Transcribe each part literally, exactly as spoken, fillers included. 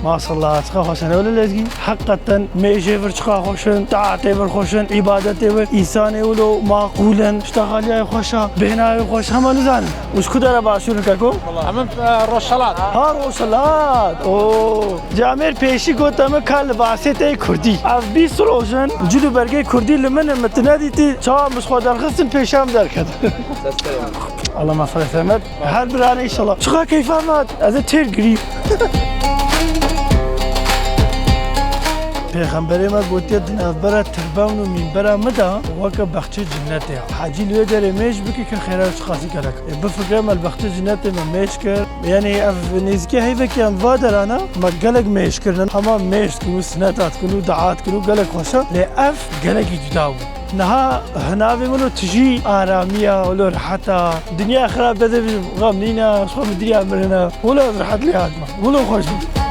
Maşallah, çiqa xweş e, ne wele Lezgî? Heqeten mêjê vir çiqa xweş in, taetê vir xweş in, îbadetê vir, însanê wilo maqûl in, ştaxaliyayê xweş e, bêhnayê xweş, hema nizanin. Û ji ku dera başûr in keko? Em in, e, Rojhelat. Ha, Rojhelat. Oo. Camêr pêşî got em in ka li basê tê kurdî. Ev bîst roj in, cil û bergê kurdî li min in, min tu nedîtî, çawa min ji xwe derxistin pêşiya min derket. Allah mesele semet. Her birane inşallah. Çiqa keyfa me hat. Ez ê têr girîm. Pêxemberê me gotiye, di navbera tirbewn û mînbera min de weke bexçê cinnetê ye. Hecî li wê derê mêj bike ke xêra wê çiqasî gelek. Ê bifikre me li bexçê cinnetê me mêj kir. Yanî ev nêzîkê heyvekî em va derana me gelek mêj kirine. Hema mêj dikin û sineta dikin û dua dikin û gelek xweş e. Lê ev gelekî cuda bû. Niha hinavê min û tijî aramiya, wilo reheta. Dinya xirab be de bî, xem nîne, ji xwe bi diriya mirine. Wilo ez rehet lê hatime. Wilo xweş bû.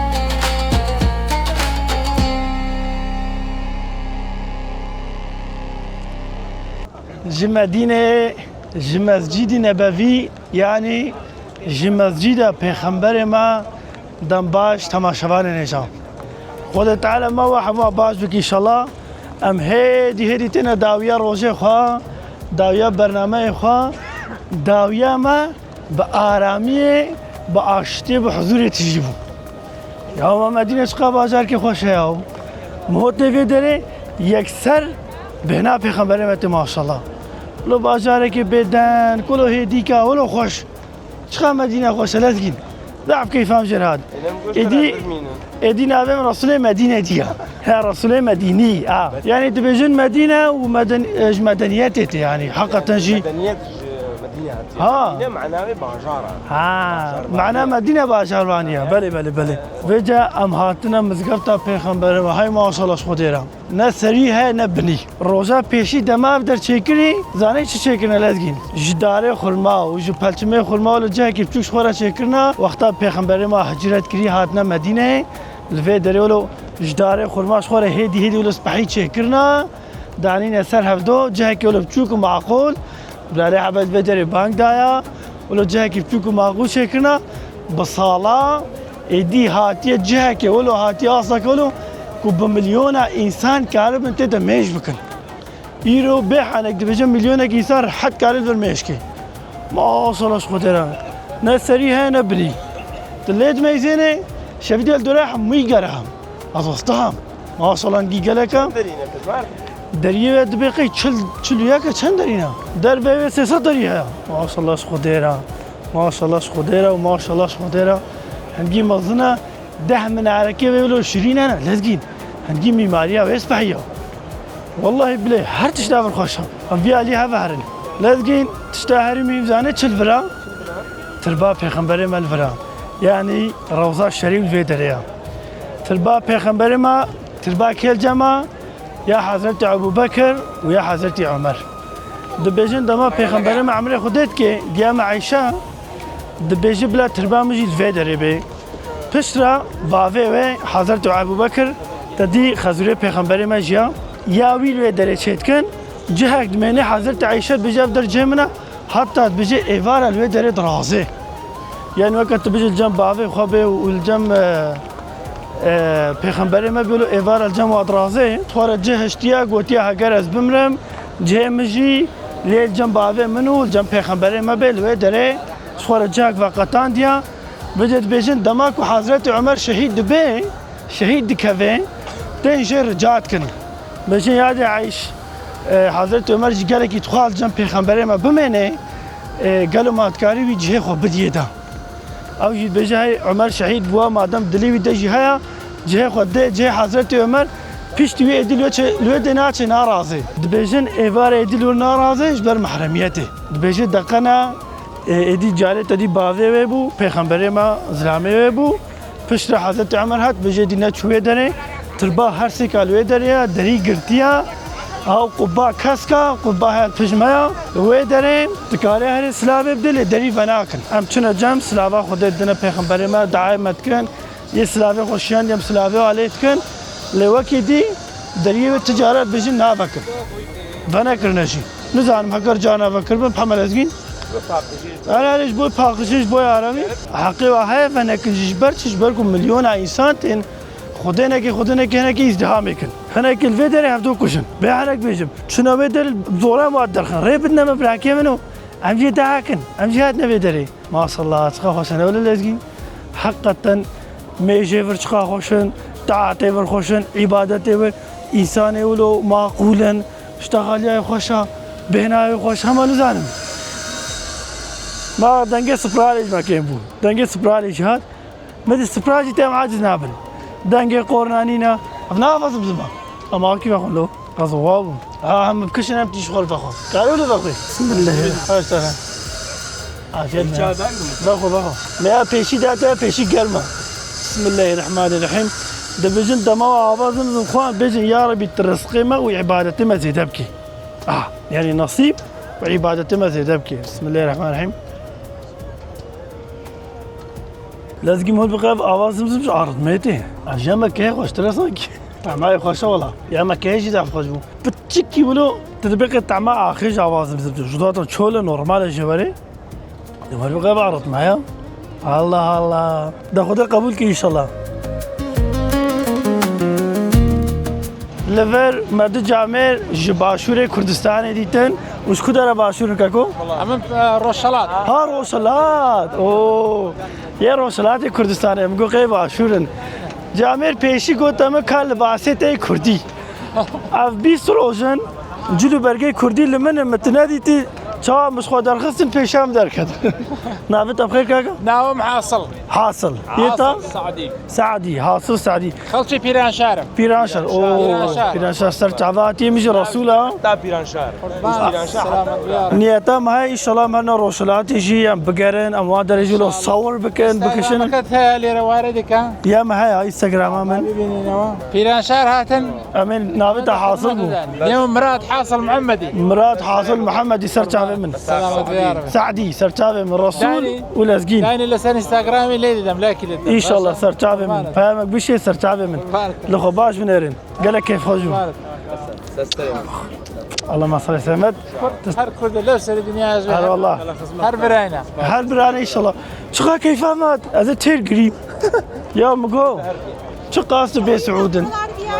Ji Medînê, ji Mescîdî Nebevî, yanî ji Mescîda Pêxemberê me dem baş temaşevanên hêja. Xwedê Teala me we hema baş bike înşallah. Em hêdî hêdî têne dawiya rojê xwe, dawiya bernameyê xwe, dawiya me bi aramiyê, bi aştiyê, bi huzûrê tijî bû. Ya me Medîne çiqa bajarkê xweş e ya. Min hot vê derê yekser bêhna Pêxemberê me tê maşallah. Wilo bajarekê bêdeng, wilo hêdîka, wilo xweş. Çiqa Medîne xweş e Lezgîn. Zaf keyfa min jê re hat. Êdî, êdî navê min Resûlê Medîne dî ya. He, Resûlê Medînî, a. Yanî dibêjin Medîne û meden-, e, ji medeniyetê tê yanî. Heqeten jî. Medeniyet ji Medîne hatiye. Ha. Medîne mana wê bajar e. Ha, mana Medîne bajarvanî ye. Belê, belê, belê. Vêca em hatine mizgefta Pêxemberê me. Hay maşallah ji Xwedê re. Ne serî heye ne binî. Roja pêşî dema ev der çêkirî, zanî çi çêkirine Lezgîn? Ji darê xurma û ji pelçimê xurma wilo cihekî biçûk ji xwe re çêkirine. Wexta Pêxemberê me hicret kirî hatine Medîneyê, li vê derê wilo ji darê xurma ji xwe re hêdî hêdî wilo spehî çêkirine. Danîne ser hevdo cihekî wilo biçûk û maqûl. Bilalê Hebed vê derê bang daya. Wilo cihekî biçûk û maqûl çêkirine. Bi sala êdî hatiye cihekê wilo hatiye asake wilo ku bi milyona însan karibin tê de mêj bikin. Îro bê henek dibêje milyonekî însan rehet karin vir mêj ke. Maşallah ji Xwedê re. Ne serî heye ne binî. Tu lê dimeyzênê, şevî dê li dore hemûyî gere hem. Ez westaham. Maşallah hingî gelek e. Çend derî ne, tu bar? Deriyê wê dibê qey çil, çil û yek e, çend derî ne? Derveyê wê sê sed derî heye. Maşallah ji Xwedê re. Maşallah ji Xwedê re û maşallah ji Xwedê re. Hingî mezin e. Deh minarekê wê wilo şirîn e ne, Lezgîn. Hingî mîmariya wê spehî ya. Wellahî bilê her tişta vir xweş e. Em vî alî hev herin. Lezgîn tişta herî muhîm zanê çil vira? Tirba Pêxemberê me li vira. Yanî Rewza Şerîf li vê derê ya. Tirba Pêxemberê me, tirba kê li cem e? Ya Hezretî Ebû Bekir û ya Hezretî Omer. Dibêjin dema Pêxemberê me emrê Xwedê dike, diya me Eyşe, dibêje bila tirba min jî li vê derê bê. Piştre bavê wê Hezretî Ebû Bekir te dî xezûrê Pêxemberê me jiya. Ya wî li wê derê çêdikin, cihek dimêne Hezretî Eyşe dibêje ev der cihê min e, Heta dibêje êvara li wê derê dirazê. Yanî weke tu bijî li cem bavê xwe bê û li cem, e, e, pêxemberê me bê, wilo êvara li cem wa dirazê. Xwe re cih hiştiye, gotiye heger ez bimrim, cihê min jî lê li cem bavê min û li cem pêxemberê me bê, li wê derê ji xwe re cihek veqetandiye. Vêce dibêjin dema ku Hezretî Omer şehîd dibe, şehîd dikeve, tên jê rica dikin. Bêjin, ya dê Eyş, e, Hezretî Omer jî gelekî dixwaz cem pêxemberê me bimêne, e, gelo ma dikarî wî cihê xwe bidiyê de. Ew jî dibêje, hey, Omer şehîd bûwa, madem dilê wî de jî heye, cihê xwe dê cihê Hezretî Omer, piştî wî êdî li wê çê-, li wê dê naçê narazê. Dibêjin, êvar êdî li wir narazê ji ber mehremiyetê. Dibêje, deqena, e, êdî carê te dî bavê wê bû, pêxemberê me zilamê wê bû. Piştre Hezretî Omer hat, bêje dî neçû wê derê. Tirba her sêka li wê derê ya, derî girtiya. Ew qubba keska, qubba heye pişt me ya. Wê derê dikare herê silavê bide, lê derî venakin. Em çine cem, silava Xwedê didine pêxemberê me, duayê me dikin. Yê silavê xwe şiyan, yê em silavê alê dikin. Lê wekî dî deriyê wê ti cara dibêjin navekin. Venekirine jî. Nizanim heger cara vekirbin, bi hema lezgîn. Her her ji bo paqijî, ji bo aramî. Heqê we heye, venekin jî ji ber çi? Ji ber ku milyona însan tên Xwedê nekê, Xwedê nekê hinekî îzdihamê kin. Hinekî li vê derê hevdo kujin. Bê hinek bêjim. Çûne wê derê zora em hat derxin. Rê bidine me birakê min û em jê deha kin. Em jê hatine vê derê. Maşallah, çiqa xweş e, ne wele lezgîn. Heqeten mêjê vir çiqa xweş in, taetê vir xweş in, îbadetê vir, însanê wilo maqûl in, ji texaliyayê xweş e, bêhnayê xweş, hema nizanim. Ma dengê Sipralê ji me kêm bû. Dengê Sipralê jî hat. Me dî Sipra jî tem aciz nabin. Dengê qorna nîne. Ev ne ava zimzima. Ama kî vexwin lo. Qezo wa bû. Ha, hem bikişin hem tîş xwe vexwe. Karo li vexwe. Bismillah. Haş tane. Afiyet. Çay ben mi? Vexwe, vexwe. Me ya pêşî da te, pêşî germa. Bismillahirrahmanirrahim. Dibêjin dema we ava zimzim xwe, bêjin ya Rebî tu rizqê me û îbadetê me zêde bikî. Ah, yani nasîb û îbadetê me zêde bikî. Bismillahirrahmanirrahim. Lezgî min bixev ava zimzim ji aritmê tê. Ev ya Mekkeyê xweştir e sankî. Temayê xweş e wela. Ya Mekkeyê jî zaf xweş bû. Piçikî wilo, tu dibê qê tema axê ji ava zimzim tu. Ji datan çol e, normal e ji werê. Di min bixev aritme ya. Allah Allah. De Xwedê qebûl kî înşallah. Li vir me du camêr ji Başûrê Kurdistanê dîtin û ji ku dera Başûr in keko? Em in, e, Rojhelat. Ha, Rojhelat. Oo. Yê Rojhelatê Kurdistanê, em got qey Başûr in. Camêr pêşî gote min ka libasê te yê Kurdî. Ev bîst roj in, cil û bergê Kurdî li min in, min tu nedîtî, çawa min ji xwe derxistin pêşiya min derket. Navê te bi xêr kaka? Navê min Hasil. Hasil. Yê te? Hasil Saadî. Saadî, Hasil Saadî. Xelçê Pîranşar im. Pîranşar. Oo, Pîranşar. Pîranşar ser çava hatiye min jî Resûl a. Ta Pîranşar. Qurban, selamet ya Rabbi. Niyeta me heye, înşallah em herna Rojhilatê jî em bigerin, em wan derê jî lo sawir bikin, bikişin. Instagrameke te heye lêre ware dike. Ya me heye, Instagrama min. Bibînin ewa. Pîranşar hatin. Em ê navê te Hasil bû. Nêw Mirat Hasil Muhemmedî. Mirat Hasil Muhemmedî ser çavê min. Selamet ya Rabbi. Saadî ser çavê min. Resul Danî. Û Lezgîn. Danî li ser Instagramê lê didem, lê kî didem. Înşallah ser çavê min. Peyamek bişê ser çavê min. Li xwe baş binêrin. Gelek keyfxweş bû. Allahümme salli semet. Her Kurdê lew serê dinyaya ji. Her wallah. Her birayne. Her birayne înşallah. Çiqa keyfa me hat. Ez ê têr girîm. Ya min go. Çiqas tu bê Siûd in.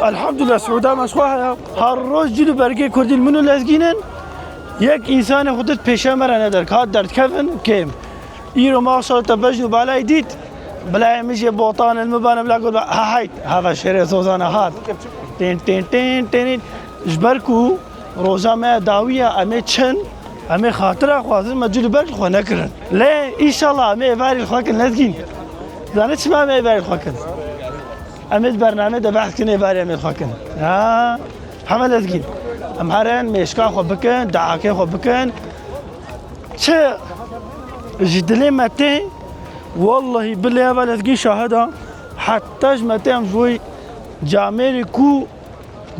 Elhamdülillah Siûda me ji xwe heye. Her roj cil û bergê Kurdî li min û Lezgîn in. Yek însanê xwe tu pêşiya me re neder. Ka derdkevin kêm. Îro maşallah te bejn û balayî dît. Bilayê min jê botan li min bane bila got, ha hayt, hava şêrê zozana hat. Tên, tên, tên, tên. Ji ber ku roja me ya dawî ya, em ê çin, em ê xatira xwazin, me cil û berg li xwe nekirin. Lê înşallah em ê êvarî li xwe kin Lezgîn. Zanî çima em ê êvarî li xwe kin? Em ê di bernameyê de behs kin êvarî em ê li xwe kin. Ha, heme Lezgîn. Em herin mêşka xwe bikin, deakê xwe bikin. Çi ji dilê me tê, wellehî bilê eva Lezgî şahid a, heta ji me tê em ji wî camêrê ku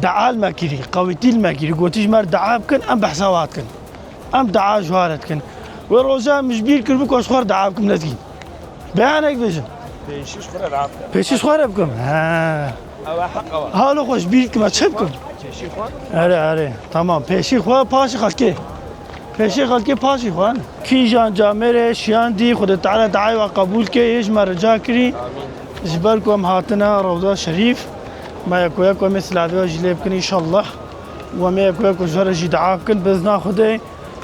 dua li me kirî, qewîtî li me kirî, gotî ji me re dua bikin, em behsa we dikin. Em dua ji we re dikin. Wê roja min ji bîr kiribû ku ez ji xwe re dua bikim Lezgî. Beyanek bêjin. Pêşî ji xwe re dua bikim. Pêşî ji xwe re bikim. He. Ew e heq ew e. Halo xwe ji bîr dikime, çi bikim? Pêşî xwe? Erê, erê. Tamam. Pêşî xwe, paşî xelkê. Pêşî xelkê, paşî xwe. Kîjan camêrê şiyandî, Xwedê Teala duayê we qebûl ke, yê ji me rica kirî. Amîn. Ji ber ku em hatine Rewda Şerîf, me yek û yek em ê silavê we jî lê bikin înşallah. Û em ê yek û yek ji we re jî dua bikin, bi izna Xwedê.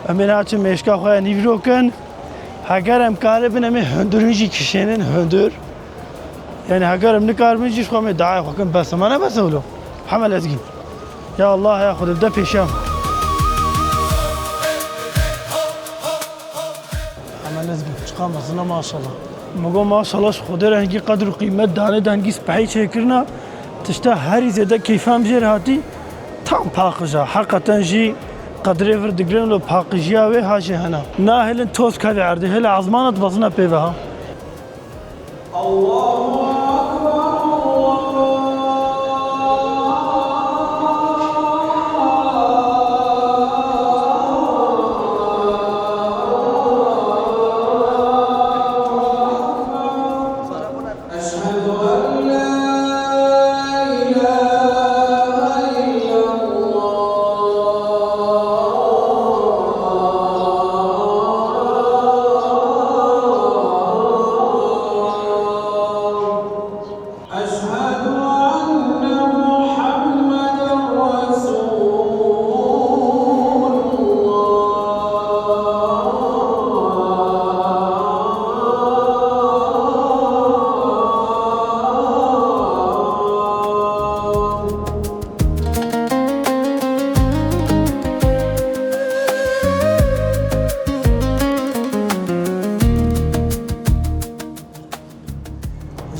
Em ê naçin mêşka xwe ya nîvrokin. Heger em karibin, em ê hundirîn jî kişênin, hundir. Yani heger em nikaribin jî ji xwe em ê dayê xwe kin, bes, ema ne bes e wilo. Heme lezgîn. Ya Allah, ya Xwedê, bide pêşiya. Heme lezgîn, çiqa mezin e maşallah. Min got, maşallah, ji Xwedê re hingî qedr û qîmet danê de, hingî spehî çêkirine. Tişta herî zêde keyfa min jê re hatî, tam paqij e. Heqeten jî qedrê vir digrin û paqijiya wê ha jê hene. Nahêlin toz kevê erdê, hêle ezmana dibezine pê ve ha.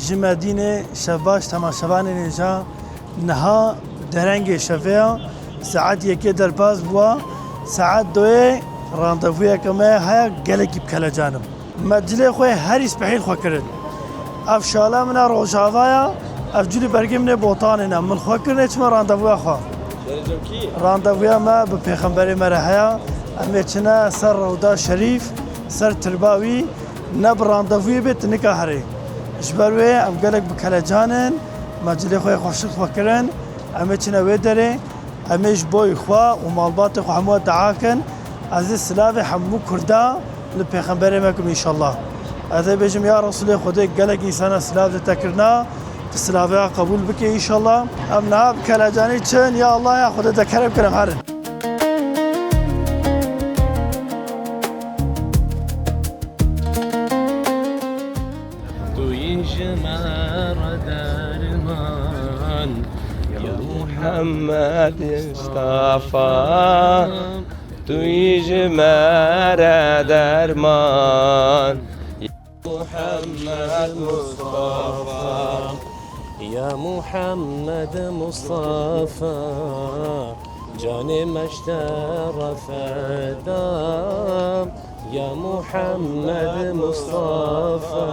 Ji Medînê şevbaş temaşevanên hêja niha derengê şevê ya, saet yekê derbas bûwa, saet doyê randevûyeke me heye, gelekî bi kelecan im. Me cilê xwe herî spehî li xwe kirin. Ev şala min a Rojava ya, ev cûlî bergê min ê Botanê ne. Min li xwe kirine çima randevuya xwe. Randevuya me bi Pêxemberê me re heye. Em ê çine ser rewda şerîf, ser tirba wî, ne bi randevuyê bê tu nika herê. Ji ber wê em gelek bi kelecan in, me cilê xwe yê xweşik xwe kirin, em ê çine wê derê, em ê ji bo xwe û malbatê xwe hemû dua kin. Ez ê silavê hemû Kurda li Pêxemberê me kim înşallah. Ez ê bêjim ya Resûlê Xwedê, gelek însana silav li te kirina, tu silavê qebûl bike înşallah. Em niha bi kelecanî çin, ya Allah ya Xwedê te kerem kir em herin. Tu yî ji me re derman, ya Muhammed Mustafa. Tu yî ji me re derman, ya Muhammed Mustafa. Ya Muhammed Mustafa, canê me ji te re feda. Ya Muhammed Mustafa,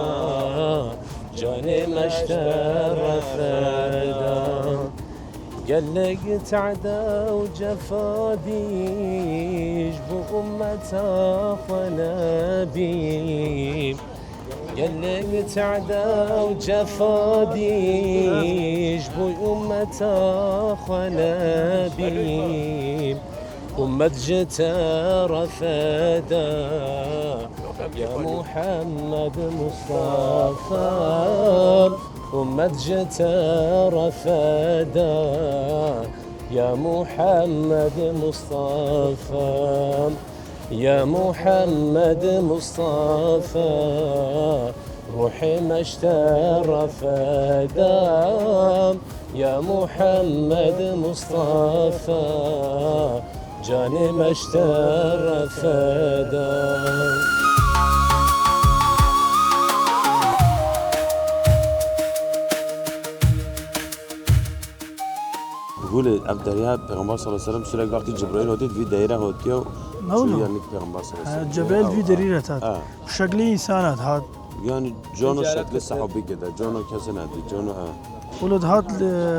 canê me ji te re feda. Gelek tehde û cefa dî ji bo ummeta xwe nebî. Gelek tehde û cefa dî ji bo ummeta xwe nebî. Ummet ji te re feda, ya Muhammed Mustafa. Ummet ji te re feda, ya Muhammed Mustafa. Ya Muhammed Mustafa, ruhê me ji te re feda. Ya Muhammed Mustafa, canê me ji te re feda. Gulê ev derya Pêxember sallallahu aleyhi ve sellem sürekli wextî Cebraîl hatiye, di vî deyre hatiye û Ne çûye oldu? yanî Pêxember sallallahu aleyhi ve sellem. Ha, Cebraîl vî derî re tat. Ha. Şeklê însan hat, hat. Yani cano şeklê sahabî kede, cano kesê nedî, cano, ha. Wilo dihat, e,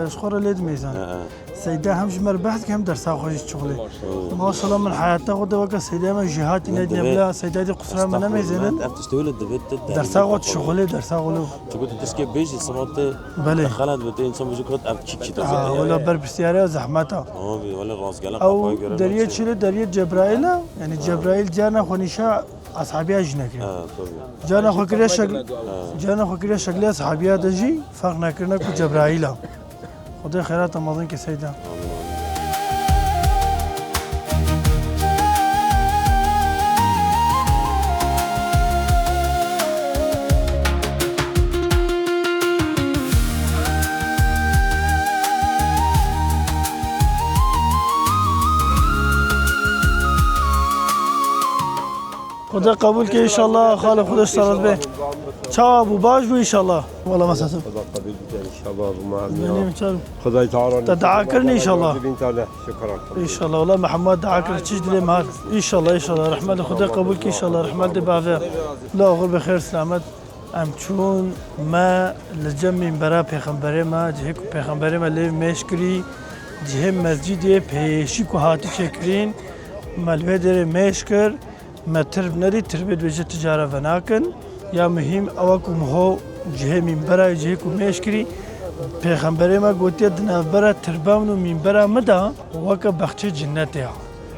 ji xwe re lê dimêzan. Ha, ha. Seyda hem ji me re behs dike hem dersa xwe jî çixulê. Oo. Maşallah min heyata xwe de weke Seyda me jêhatî Min nedîne divê bila Seyda dî qusura me Estağfurullah, nemêzênin. Ev tiştê wilo divê tu Dersa xwe çixulê, dersa xwe lo. Çiku tu tişkê bêjî, siba te Belê. xelet bi te însan bêjî kot ev çi çi Ha, dizê. Wela berpirsiyariya zehmet a. Abi, wela rastgele Ew kafaya göre deriyê naçî. çi li deriyê Cebraîl a, yani Ha. Cebraîl carna xwe nîşa Eshabiya jî nekiriye. Ha, tabii. Cana xwe kiriye şek-, Ha. cana xwe kiriye şeklê eshabiya de jî ferq nekirine ku Cebraîl a. Xwedê xêrata mezin ke Seyda. Amin, amin. Xwedê qebûl ke înşallah, xalê Xwedê ji te re be. Çawa bû, baş bû înşallah. Wala mesesim. Xweda qebûl bike înşallah, bu Benim çar. Xwedayê Teala Te dua kirin înşallah. Bin tane şükran. Înşallah, wala Muhammed dua kir, çiş dilê me hat. Înşallah, înşallah, rehmet Xwedê qebûl ke înşallah, rehmet de bavê. La oxir bi xêr selamet. Em çûn, me li cem mînbera Pêxemberê me, cihê ku Pêxemberê me lê mêş kirî, cihê mescîdê pêşî ku hatî çêkirîn, me li wê derê mêş kir. Me tirb nedî, tirbê dibêje ti cara venakin. Ya muhîm ew e ku miho cihê mînbera ye, cihê ku mêş kirî, Pêxemberê me gotiye, di navbera tirba min û mînbera min de weke bexçê cinnetê ya.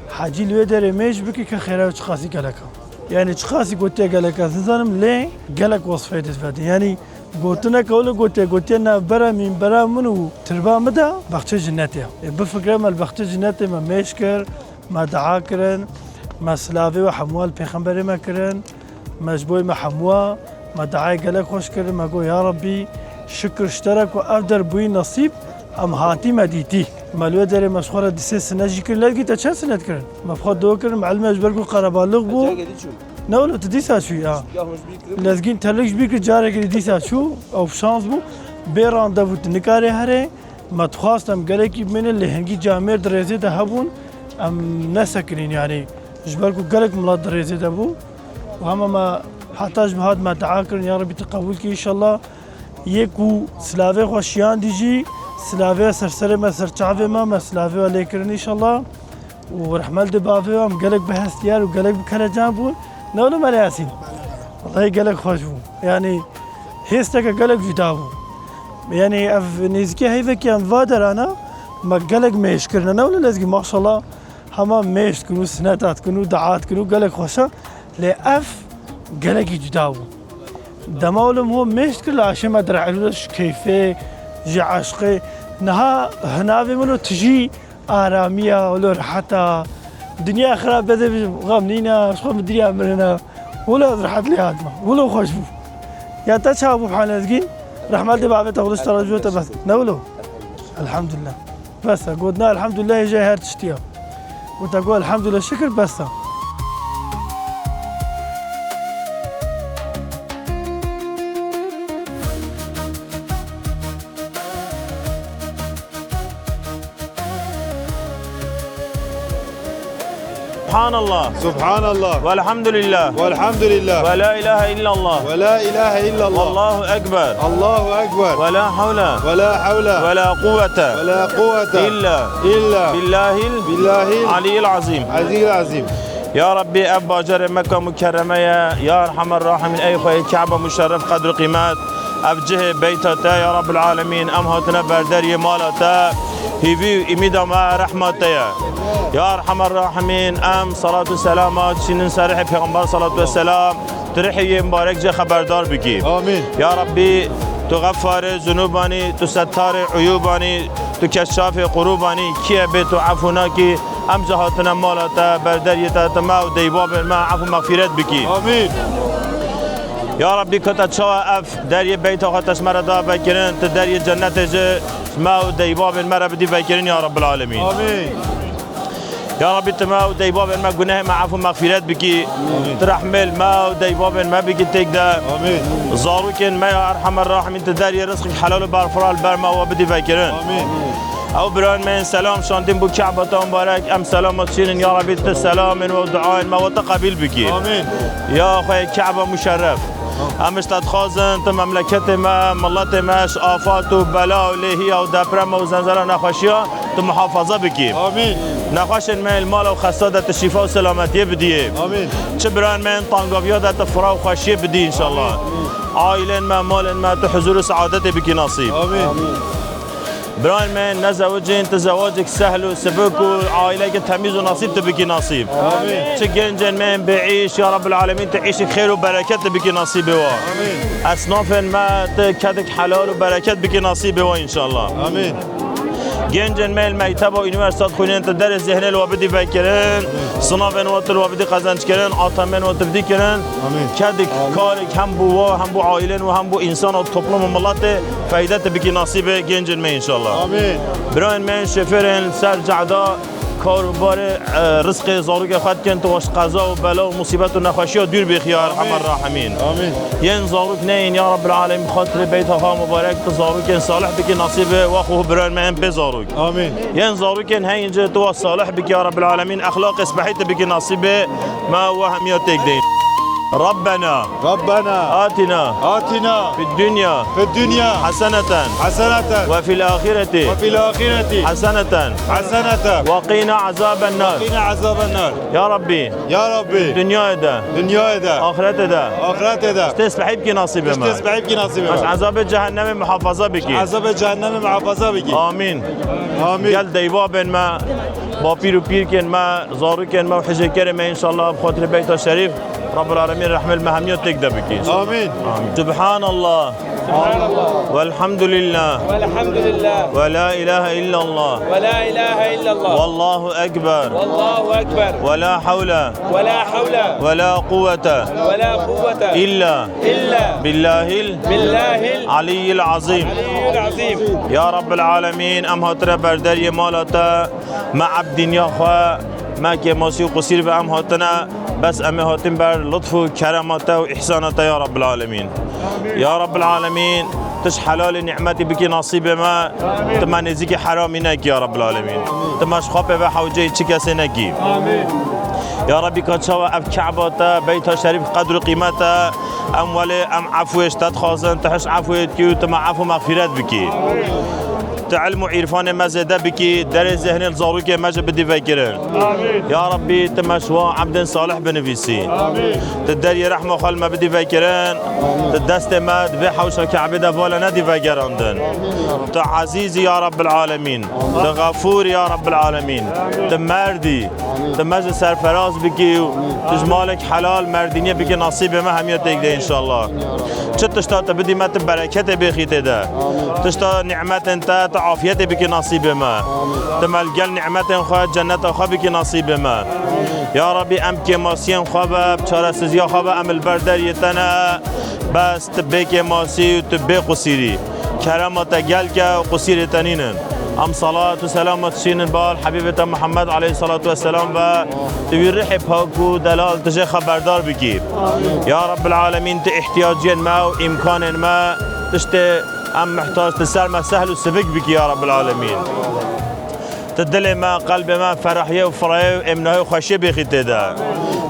Hecî li wê derê mêş bike ke xêra wê çiqasî gelek a. Yanî çiqasî gotiye gelek a, ez nizanim lê gelek wesfê dê vedin. Yanî gotineke wilo gotiye, gotiye navbera mînbera min û tirba min de bexçê cinnetê ya. Ê bifikre me li bexçê cinnetê me mêş kir, Me dua kirin, me silavê we hemû li Pêxemberê me kirin, me ji bo me hemû, me duayê gelek xweş kirin, me got, Ya Rebbî, şikir ji te re ku ev der bûyî nesîb, em hatî me dîtî. Me li wê derê me ji xwe re di sê sinet jî kirin, lê te çend sinet kirin? Me bi xwe do kirin, me ilme ji ber ku qerebalix bû. Ne wilo tu dîsa çûyî ha? Lezgîn telik ji bîr kir, carekê dîsa çû, ew şans bû. Bê randevû tu nikarê herê. Me dixwast em gelekî bimînin, lê hingî camêr di rêzê de hebûn, em nesekinîn, yanî ji ber ku gelek milet di rêzê de bû. Û hema me heta ji bihat me dua kirin, ya Rebî tu qebûl kî înşallah. Yê ku silavê xwe şiyandî jî, silavê ser serê me, ser çavê me, me silavê we lê kirin înşallah. Û rehmet li bavê we, em gelek bi hestiyar û gelek bi kelecan bûn. Ne wilo Mele Yasîn? Wellahî gelek xweş bû. Yanî hêsteke gelek cuda bû. Yanî ev nêzîkê heyvekî em va derana, me gelek mêj kirine. Ne wilo Lezgî, maşallah, hema mêj dikin û sineta dikin û dua dikin û gelek xweş e. Lê ev gelekî cuda bû. Dema wilo min mêj kir, laşê me direhelû ji keyfê, ji eşqê. Niha hinavê min û tijî aramiya, wilo reheta. Dinya xirab be, dê xemnîna, ji xwe min dinya mirina. Wilo ez rehet lê hatime. Wilo xweş bû. Ya te çawa bû hal Lezgîn? Rehmet lê bavê te, Xwedê ji te razî be, te bes. Ne wilo? Elhamdulillah. Bes e, gotina elhamdulillah hêja her tiştî ye. Gote got elhamdulillah, şikir, bes e. Subhanallah. Subhanallah. Velhamdülillah. Velhamdülillah. Ve la ilahe illallah. Ve la ilahe illallah. Vallahu ekber. Allahu ekber. Ve la havle. Ve la havle. Ve la kuvvete. Ve la kuvvete. İlla. İlla. Billahil. Billahil. Aliyyil azim. Azîl azîm. Ya Rabbî, ev bajarê Mekka Mukerreme ye. Ya Erhamer Rahimin, ey Xweyê Keba muşerref qedr û qîmet. Ev cihê beyta te ya Rabbil Alemîn, em hatine ber deriyê mala te, hîvî û îmîda me rehma te ye. Ya Erhamer Rahimîn, em salat û selama çînin ser rihê Pêxember salat ve selam, tu rihê yê mibarek cê xeberdar bikî. Amîn. Ya Rabbî, tu xefarê zunûbanî, tu settarê uyûbanî, tu keşafê qurûbanî, kî ye bê tu efû nakî, em jî hatine mala te, ber deriyê te, tu me û deybabên me efû mexfîret bikî. Amîn. Ya Rabbî, kota çawa ev deriyê beyta xwe te ji me re da vekirin, tu deriyê cennetê ji me û deybabên me re bidî vekirin ya Rabbil Alemîn. Amîn. Ya Rabbî, tu me û deybabên me gunehê me efû mexfîret bikî. Amîn. Tu rehmê li me û deybabên me bikî têk de. Amîn. Zarokên me ya Erhamer Rahimîn, tu deriyê rizqek helal û berfira li ber me û we bidî vekirin. Amîn. Ew birayên me yên selam şandin bo Keba te mubarek, em selama çînin, ya Rabbî, tu selamên we û duayên me we te qebîl bikî. Amîn. Ya Xweyê Keba muşerref. Em ji te dixwazin, tu memleketê me, miletê me ji afat û bela û lêhiya û deprema û zelzela nexweşiya tu muhafaza bikî. Amîn. Nexweşên me yên li mala û xesta de tu şîfa û selametiyê bidiyê. Amîn. Çi birayên me yên tangaviya de tu fira û xweşiyê bidî înşallah. Amîn. Aîlên me, malên me tu huzûr û seadetê bikî nasîb. Amîn. Birayên me nezewicên, tu zewacek sehl û sibik û aîleke temîz û nasîb tu bikî nasîb. Amîn. Çi gencên me yên bêîş, ya Rabbil Alemîn, tu îşek xêr û bereket tu bikî nasîbê wa. Amîn. Esnafên me tu kedek helal û bereket bikî nasîbê wa înşallah. Amîn. Gencên me li mekteba û unîversîta dixwînin, tu derê zihnê li wa bidî vekirin, sinavên wa tu li wa bidî qezençkirin, atemên wa tu bidî kirin. Amîn. Kedek, amîn, karek hem bo wa, hem bo aîlên wa, hem bo însan û toplum û miletê feyde tu bikî nasîbê gencên me înşallah. Amîn. Birayên me yên şofêrên li ser cehda kar û barê, e, rizqê zarokê xwe dikin, tu wa ji qeza û bela û musîbet û nexweşiya dûr bêxî ya Erhamer Rahimîn. Amîn. Yên zarok neyên ya Rabbil Alemîn, bi xatirê beyta xwe mubarek tu zarokên salih bikî nasîbê wa xwe û birayên me yên bê zarok. Amîn. Yên zarokên heyîn jî tu wa salih bikî ya Rabbil Alemîn, exlaqê spehî tu bikî nasîbê me û we hemiya têk deyîn. Rabbena. Rabbena. Atina. Atina. Fid dunya. Fid dunya. Haseneten. Haseneten. Ve fil ahireti. Ve fil ahireti. Haseneten. Haseneten. Ve qina azaben nar. Ve qina azaben nar. Ya Rabbî. Ya Rabbî. Dinyayê de. Dinyayê de. Ahirete de. Ahirete de. Tê spehî bikî nasîbê me. Tê spehî bikî nasîbê me. Ez ezabê cehennemê muhafaza bikî. Ezabê cehennemê muhafaza bikî. Amîn. Amîn. Gel deybabên me, bapîr û pîrkên me, zarokên me û hicêkerê me înşallah bi xatirê beyta şerîf Rabbil Alemîn rehmê li me hemiya têk de bikî. Amîn. Amîn. Subhanallah. Subhanallah. Velhamdülillah. Velhamdülillah. Ve la ilahe illallah. Ve la ilahe illallah. Vallahu ekber. Vallahu ekber. Ve la havle. Ve la havle. Ve la kuvvete. Ve la kuvvete. İlla. İlla. Billahil. Billahil. Aliyyil azim. Aliyyil azim. Ya Rabbil alemin, em hatine ber deriyê mala te, me ebdîniya xwe, me kêmasî û qusîr ve em hatine Bes em ê hatin ber lutf û kerema te û îhsana te ya Rabbil Alemîn. Ya Rabbil Alemîn, tu ji helalê nîmetî bikî nasîbê me, tu me nêzîkî heramî nekî ya Rabbil Alemîn. Tu me ji xwe pê ve hewceyê çi kesê nekî. Ya Rabbî, ka çawa ev Keba te, Beyta Şerîf qedr û qîmet e, em welê em efûyê ji te dixwazin, tu hiş efûyê dikî û tu me efû mexfîret bikî. Tu ilm û îrfanê me zêde bikî, derê zihnê li zarokê me jî bidî vekirin. Ya Rabbî, tu me ji wan ebdên salih binivîsî. Tu deriyê rehma xwe li me bidî vekirin. Tu destê me di vê hewşa Kebê de vala nedî vegerandin. Tu ezîz î ya Rabbil Alemîn. Tu xefûr î ya Rabbil Alemîn. Tu merd î. Tu me ji serferaz bikî û tu ji malek helal merdîniyê bikî nasîbê me hemiya têk de înşallah. Çi tişta tu bidî me, tu bereketê bêxî tê de. Tişta nîmetên te, tu afiyetê bikî nasîbê me. Tu me li gel nîmetên xwe, cenneta xwe bikî nasîbê me. Ya Rabbî, em kêmasiyên xwe be, çaresiziya xwe be, em li ber deriyê te ne. Bes tu bê kêmasî û tu bê qusîrî. Kerema te gelk e û qusîrê te nînin. Em salat û selama dişînin bal Hebîbê te Muhammed aleyhissalatu vesselam ve tu wî rihê pak û delal tu jê xeberdar bikî. Ya Rabbil Alemîn, tu îhtiyaciyên me û îmkanên me, tiştê em mihtac, tu ser me sehl û sivik bikî ya Rabbil Alemîn. Tu dilê me, qelbê me ferahiyê û firayê û êmnayê û xweşiyê bêxî tê de.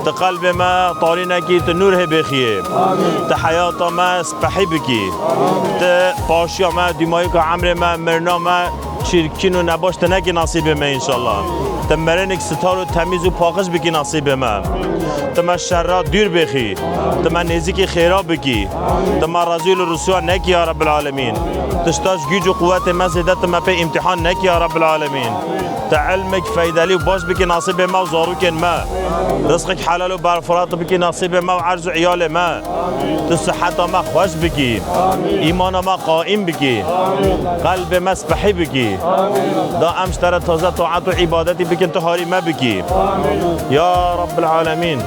Tu qelbê me tarî nekî, tu nûr hê bêxiyê. Tu heyata me spehî bikî. Tu paşiya me, dîmayîka emrê me, mirina me, çîrkîn û nebaş tu nekî nasîbê me înşallah. Tu merinik sitar û temîz û paqij bikî nasîbê me. Tu me şerra dûr bêxî. Tu me nêzîkî xêra bikî. Tu me rezîl û riswa nekî ya Rabbil Alemîn. Tişta ji güc û quwetê me zêde tu me pê îmtihan nekî ya Rabbil Alemîn. Tu ilmek feydelî û baş bikî nasîbê me û zarokên me. Rizqek helal û berfirat bikî nasîbê me û erz û îyalê me. Tu siheta me xweş bikî. Îmana me qaîm bikî. Qelbê me spehî bikî. Da em ji te re taze taet û îbadetî bikin, tu harî me bikî. Ya Rabbil Alemîn.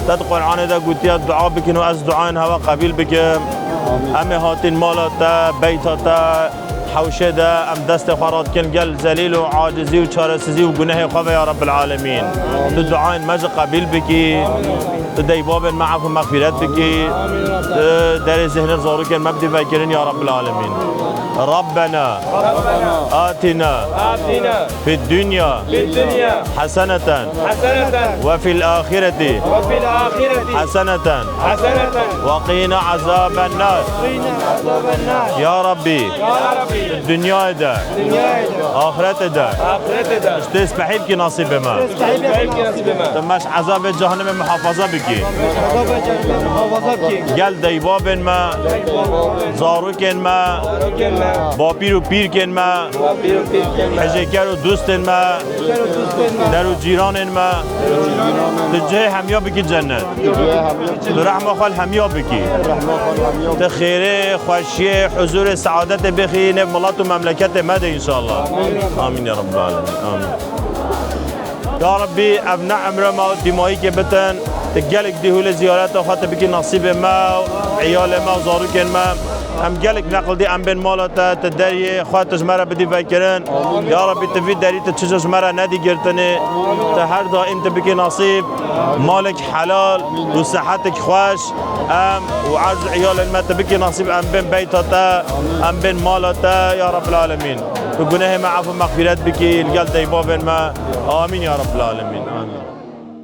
Te di Qur'anê de gotiye dua bikin û ez duayên hewa qebîl bikim. Em ê hatin mala te, beyta te, hewşê de em destê xwe radikin gel zelîl û acizî û çaresizî û gunehê xwe ve ya Rabbil Alemîn. Tu duayên me jî qebîl bikî. Tu deybabên me efû mexfîret bikî. Tu derê zihnên zarokên me bidî vekirin ya Rabbil Alemîn. Rabbena atina fid dunya haseneten ve fil ahireti haseneten ve qina azaben nar. Ya Rabbî, dinyayê de, axiretê de, tu spehî bikî nasîbê me. Tu me ji ezabê cehennemê muhafaza bikî. Gel deybabên me, zarokên me, bapîr û pîrkên me, hejêker û dostên me, der û cîranên me, tu cihê hemiya bikî cennet. Tu rehma xwe li hemiya bikî. Tu xêrê, xweşiyê, huzurê, seadetê bêxî nêv milet û memleketê me de înşallah. Amîn ya Rabbil Alemîn. Amîn. Ya Rabbî, ev ne emre me dîmayîkê bitin. Tu gelek dî hûlê ziyareta xwe tu bikî nasîbê me, û îyalê me û zarokên me. Em gelek neqildî em bên mala te, tu deriyê xwe tu ji me re bidî vekirin. Ya Rabbî, tu vî derî tu çijo ji me re nedî girtinê. Tu her daîm tu bikî nasîb malek helal û sihetek xweş. Em û erz û îyalên me tu bikî nasîb em bên beyta te, em bên mala te, ya Rabbil Alemîn. Tu gunehê me efû mexfîret bikî, li gel deybabên me. Amîn ya Rabbil Alemîn. Amîn.